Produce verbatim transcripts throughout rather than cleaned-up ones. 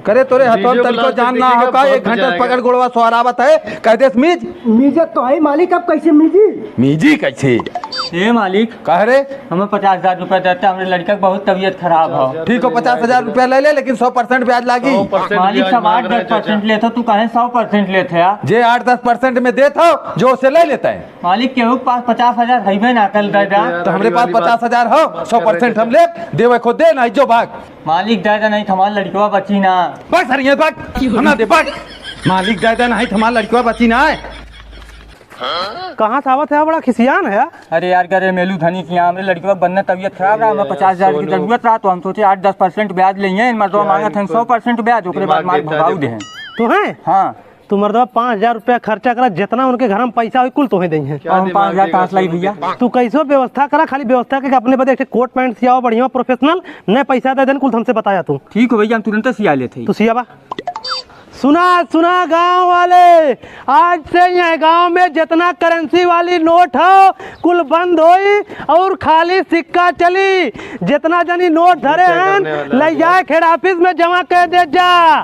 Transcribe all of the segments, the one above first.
करे तोरे हथवा में तनिको जान ना हो का? एक घंटा से पकड़ गोड़वा सोहरावत है, कह देस मीज। मीजत तो है मालिक, अब कैसे मीजी? मीजी कैसे? ए मालिक, कह रे? हमें पचास हजार रुपया देता, हमरे लड़का के बहुत तबीयत खराब हो। ठीक हो, पचास हजार रुपया ले ले, लेकिन सौ परसेंट ब्याज लागी। मालिक, सब आठ दस परसेंट लेत हो, तू काहे सौ परसेंट लेत है यार? जे आठ दस परसेंट में देत हो, जो उसे ले लेता है। मालिक, केहू के पास पचास हजार हइबे ना कल दादा। तो हमरे पास पचास हजार हो, सौ परसेंट हम लेब, देवे खुद दे, नहीं जो भाग। मालिक, दादा नहीं, हमार लड़कवा बची ना। भाग सारे यहाँ, भाग, हम ना दे, भाग। मालिक, दादा नहीं, हमार लड़कवा बची ना है। कहाँ से आवत है, बड़ा खिसियान है? अरे यार, करे मेलू धनी की यहाँ, हमरे लड़कवा के बन्ने तबीयत खराब रहा, हमें पचास हजार की जरूरत रहा, तो हम सोचे आठ दस परसेंट ब्याज लेंगे, इन मर्दवा मांगत हैं सौ परसेंट ब्याज, ओकरे बाद माल भगाऊ दे हैं। तो हैं? हाँ। तू मर्दवा पाँच हजार रुपया खर्चा करा, जितना उनके घर में पैसा होई, कुल तोहे देइहैं। क्या हम पाँच हजार कहाँ से लाई भैया? तू कैसो व्यवस्था करा, खाली व्यवस्था के अपने बदे एक ठे कोट पैंट सियाओ बढ़िया प्रोफेशनल, नहीं पैसा दे देन, कुल हमसे बताया तू। ठीक हो भैया, हम तुरंत सिया लेते हैं। तू सियावा। सुना, सुना गांव वाले, आज से यह गांव में जितना करेंसी वाली नोट हो, कुल बंद होई और खाली सिक्का चली। जितना जनी नोट धरे हैं, ले जाए हेड ऑफिस में जमा कर दे जा।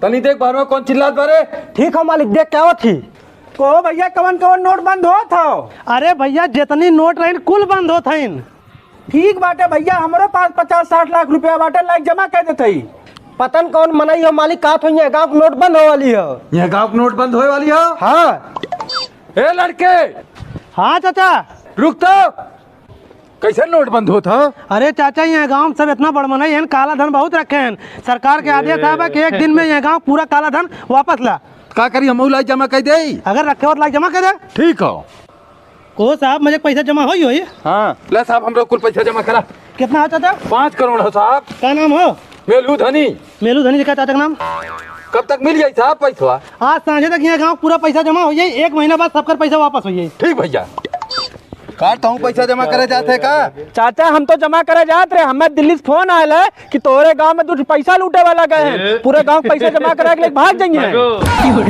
तनी देख बाहर में कौन चिल्लात बारे। ठीक हो मालिक, देख के आवत ही। कहो भैया, कवन कवन नोट बंद होत हो? अरे भैया, जितनी नोट रहीन, कुल बंद होत हईन। ठीक बाटे भैया, हमरो पास पचास साठ लाख रुपया बाटे, लाइक जमा कर देत हई। पता न कौन मनई हो मालिक, कहत हो ये गाँव के नोट बंद होए वाली हो। ये गाँव के नोट बंद होए वाली हो? हाँ। ए लड़के। हाँ चाचा। रुक तो। कैसे नोट बंद होत ह? अरे चाचा, यहाँ गाँव में सब इतना बड़ मनई हैं, काला धन बहुत रखे हैं। सरकार के आदेश आवा कि एक दिन में यहाँ गाँव पूरा काला धन वापस ला। का करी, हम लाई जमा कर दे? अगर रखे हो तो लाई जमा कर दे। ठीक हो। को साहब, मुझे पैसा जमा होई होई? हाँ, ले साहब, हमरो कुल पैसा जमा करा। कितना हो चाचा? पाँच करोड़ हो साहब। का नाम हो? मेलू धनी। मेलू धनी जी का चाचा का नाम? कब तक मिल जाई साहब पैसवा? आज सांझे तक यहाँ गाँव पूरा पैसा जमा हो जाई, एक महीना बाद सबकर पैसा वापस हो जाई। ठीक भैया। का तहूँ पैसा जमा करे जात है का? चाचा, हम तो जमा करे जात रहे, हमें दिल्ली से फोन आयल है कि तोरे गांव में दो ठो पैसा लूटे वाला गए हैं, पूरे गांव पैसा जमा करा के लेके भाग जाइए।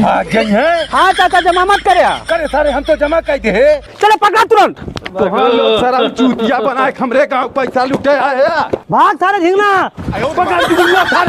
भाग जाइए? हाँ चाचा, जमा मत करे। करे सारे, हम तो जमा कर दे। चलो पकड़ा तुरंत। तोहन लोग सारा चूतिया बना के हमरे गांव पैसा लूटे आए हैं। भाग सारे झिंगना। पकड़ के झिंगना सारे।